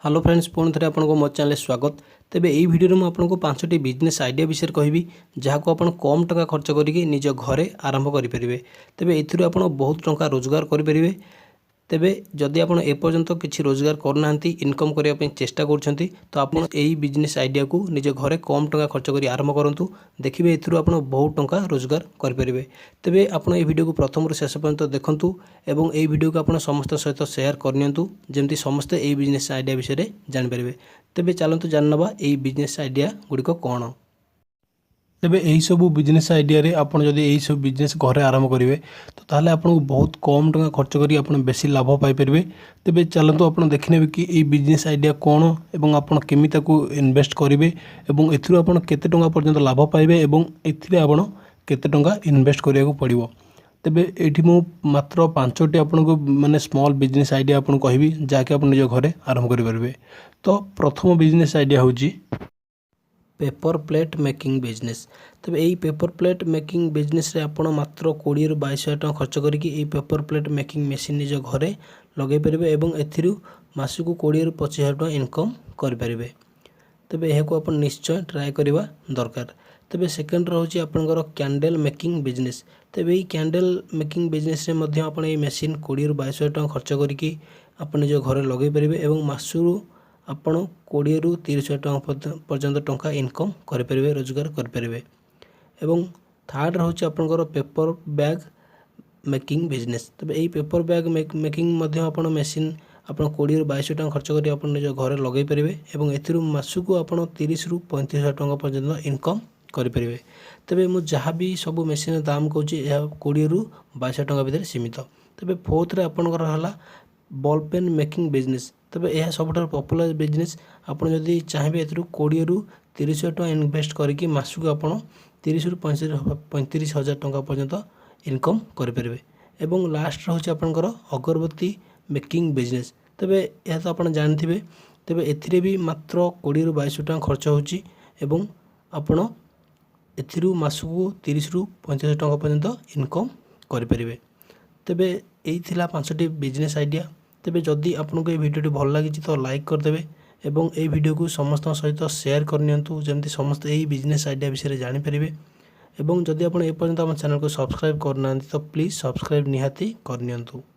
Hello friends, ପୁଣି ଥରେ ଆପଣଙ୍କୁ ମୋ ଚ୍ୟାନେଲରେ ସ୍ୱାଗତ। ତେବେ ଏହି ଭିଡ଼ିଓରେ ମୁଁ ଆପଣଙ୍କୁ ପାଞ୍ଚଟି ବିଜନେସ୍ ଆଇଡ଼ିଆ ବିଷୟରେ କହିବି, ଯାହାକୁ ଆପଣ କମ୍ ଟଙ୍କା ଖର୍ଚ୍ଚ କରିକି ନିଜ ଘରେ ଆରମ୍ଭ କରିପାରିବେ। ତେବେ ଏଥିରୁ ଆପଣ ବହୁତ ଟଙ୍କା ରୋଜଗାର କରିପାରିବେ। ତେବେ ଯଦି ଆପଣ ଏପର୍ଯ୍ୟନ୍ତ କିଛି ରୋଜଗାର କରୁନାହାନ୍ତି, ଇନକମ୍ କରିବା ପାଇଁ ଚେଷ୍ଟା କରୁଛନ୍ତି, ତ ଆପଣ ଏହି ବିଜନେସ୍ ଆଇଡ଼ିଆକୁ ନିଜ ଘରେ କମ୍ ଟଙ୍କା ଖର୍ଚ୍ଚ କରି ଆରମ୍ଭ କରନ୍ତୁ। ଦେଖିବେ, ଏଥିରୁ ଆପଣ ବହୁତ ଟଙ୍କା ରୋଜଗାର କରିପାରିବେ। ତେବେ ଆପଣ ଏହି ଭିଡ଼ିଓକୁ ପ୍ରଥମରୁ ଶେଷ ପର୍ଯ୍ୟନ୍ତ ଦେଖନ୍ତୁ ଏବଂ ଏହି ଭିଡ଼ିଓକୁ ଆପଣ ସମସ୍ତଙ୍କ ସହିତ ସେୟାର କରିନିଅନ୍ତୁ, ଯେମିତି ସମସ୍ତେ ଏହି ବିଜନେସ୍ ଆଇଡ଼ିଆ ବିଷୟରେ ଜାଣିପାରିବେ। ତେବେ ଚାଲନ୍ତୁ ଜାଣିନେବା ଏହି ବିଜନେସ୍ ଆଇଡ଼ିଆ ଗୁଡ଼ିକ କ'ଣ। ତେବେ ଏହିସବୁ ବିଜନେସ୍ ଆଇଡ଼ିଆରେ ଆପଣ ଯଦି ଏହିସବୁ ବିଜନେସ୍ ଘରେ ଆରମ୍ଭ କରିବେ, ତ ତାହେଲେ ଆପଣଙ୍କୁ ବହୁତ କମ୍ ଟଙ୍କା ଖର୍ଚ୍ଚ କରି ଆପଣ ବେଶୀ ଲାଭ ପାଇପାରିବେ। ତେବେ ଚାଲନ୍ତୁ ଆପଣ ଦେଖିନେବେ କି ଏଇ ବିଜନେସ୍ ଆଇଡ଼ିଆ କ'ଣ ଏବଂ ଆପଣ କେମିତି ତାକୁ ଇନଭେଷ୍ଟ କରିବେ ଏବଂ ଏଥିରୁ ଆପଣ କେତେ ଟଙ୍କା ପର୍ଯ୍ୟନ୍ତ ଲାଭ ପାଇବେ ଏବଂ ଏଥିରେ ଆପଣ କେତେ ଟଙ୍କା ଇନଭେଷ୍ଟ କରିବାକୁ ପଡ଼ିବ। ତେବେ ଏଇଠି ମୁଁ ମାତ୍ର ପାଞ୍ଚଟି ଆପଣଙ୍କୁ ମାନେ ସ୍ମଲ୍ ବିଜନେସ୍ ଆଇଡ଼ିଆ ଆପଣଙ୍କୁ କହିବି, ଯାହାକି ଆପଣ ନିଜ ଘରେ ଆରମ୍ଭ କରିପାରିବେ। ତ ପ୍ରଥମ ବିଜନେସ୍ ଆଇଡ଼ିଆ ହେଉଛି ପେପର୍ ପ୍ଲେଟ୍ ମେକିଂ ବିଜନେସ୍। ତେବେ ଏହି ପେପର୍ ପ୍ଲେଟ୍ ମେକିଂ ବିଜନେସ୍ରେ ଆପଣ ମାତ୍ର 20ରୁ 22 ହଜାର ଟଙ୍କା ଖର୍ଚ୍ଚ କରିକି ଏହି ପେପର୍ ପ୍ଲେଟ୍ ମେକିଂ ମେସିନ୍ ନିଜ ଘରେ ଲଗାଇ ପାରିବେ ଏବଂ ଏଥିରୁ ମାସକୁ 20ରୁ 25 ହଜାର ଟଙ୍କା ଇନକମ୍ କରିପାରିବେ। ତେବେ ଏହାକୁ ଆପଣ ନିଶ୍ଚୟ ଟ୍ରାଏ କରିବା ଦରକାର। ତେବେ ସେକେଣ୍ଡ ରହୁଛି ଆପଣଙ୍କର କ୍ୟାଣ୍ଡେଲ୍ ମେକିଂ ବିଜନେସ୍। ତେବେ ଏହି କ୍ୟାଣ୍ଡେଲ୍ ମେକିଂ ବିଜନେସ୍ରେ ମଧ୍ୟ ଆପଣ ଏହି ମେସିନ୍ 20ରୁ 22 ହଜାର ଟଙ୍କା ଖର୍ଚ୍ଚ କରିକି ଆପଣ ନିଜ ଘରେ ଲଗାଇ ପାରିବେ ଏବଂ ମାସରୁ ଆପଣ 20ରୁ 30 ହଜାର ଟଙ୍କା ପର୍ଯ୍ୟନ୍ତ ଟଙ୍କା ଇନକମ୍ କରିପାରିବେ, ରୋଜଗାର କରିପାରିବେ। ଏବଂ ଥାର୍ଡ଼ ରହୁଛି ଆପଣଙ୍କର ପେପର୍ ବ୍ୟାଗ୍ ମେକିଂ ବିଜନେସ୍। ତେବେ ଏହି ପେପର୍ ବ୍ୟାଗ୍ ମେକିଂ ମଧ୍ୟ ଆପଣ ମେସିନ୍ ଆପଣ 20ରୁ 22 ଟଙ୍କା ଖର୍ଚ୍ଚ କରି ଆପଣ ନିଜ ଘରେ ଲଗାଇ ପାରିବେ ଏବଂ ଏଥିରୁ ମାସକୁ ଆପଣ 30ରୁ 35 ହଜାର ଟଙ୍କା ପର୍ଯ୍ୟନ୍ତ ଇନକମ୍ କରିପାରିବେ। ତେବେ ମୁଁ ଯାହା ବି ସବୁ ମେସିନ୍ର ଦାମ କହୁଛି, ଏହା 20ରୁ 22 ହଜାର ଟଙ୍କା ଭିତରେ ସୀମିତ। ତେବେ ଫୋର୍ଥରେ ଆପଣଙ୍କର ହେଲା ବଲ୍ ପେନ୍ ମେକିଂ ବିଜନେସ୍। ତେବେ ଏହା ସବୁଠାରୁ ପପୁଲାର ବିଜନେସ୍। ଆପଣ ଯଦି ଚାହିଁବେ, ଏଥିରୁ 20ରୁ 30 ହଜାର ଟଙ୍କା ଇନଭେଷ୍ଟ କରିକି ମାସକୁ ଆପଣ 30ରୁ 35 ହଜାର ଟଙ୍କା ପର୍ଯ୍ୟନ୍ତ ଇନକମ୍ କରିପାରିବେ। ଏବଂ ଲାଷ୍ଟ ରହୁଛି ଆପଣଙ୍କର ଅଗରବତୀ ମେକିଂ ବିଜନେସ୍। ତେବେ ଏହା ତ ଆପଣ ଜାଣିଥିବେ। ତେବେ ଏଥିରେ ବି ମାତ୍ର 20ରୁ 22 ଟଙ୍କା ଖର୍ଚ୍ଚ ହେଉଛି ଏବଂ ଆପଣ ଏଥିରୁ ମାସକୁ 30ରୁ 35 ଟଙ୍କା ପର୍ଯ୍ୟନ୍ତ ଇନକମ୍ କରିପାରିବେ। ତେବେ ଏଇ ଥିଲା ପାଞ୍ଚଟି ବିଜନେସ୍ ଆଇଡ଼ିଆ। ତେବେ ଯଦି ଆପଣଙ୍କୁ ଏହି ଭିଡ଼ିଓଟି ଭଲ ଲାଗିଛି, ତ ଲାଇକ୍ କରିଦେବେ ଏବଂ ଏହି ଭିଡ଼ିଓକୁ ସମସ୍ତଙ୍କ ସହିତ ସେୟାର କରିନିଅନ୍ତୁ, ଯେମିତି ସମସ୍ତେ ଏହି ବିଜନେସ୍ ଆଇଡ଼ିଆ ବିଷୟରେ ଜାଣିପାରିବେ। ଏବଂ ଯଦି ଆପଣ ଏପର୍ଯ୍ୟନ୍ତ ଆମ ଚ୍ୟାନେଲକୁ ସବସ୍କ୍ରାଇବ୍ କରିନାହାନ୍ତି, ତ ପ୍ଲିଜ୍ ସବସ୍କ୍ରାଇବ୍ ନିହାତି କରିନିଅନ୍ତୁ।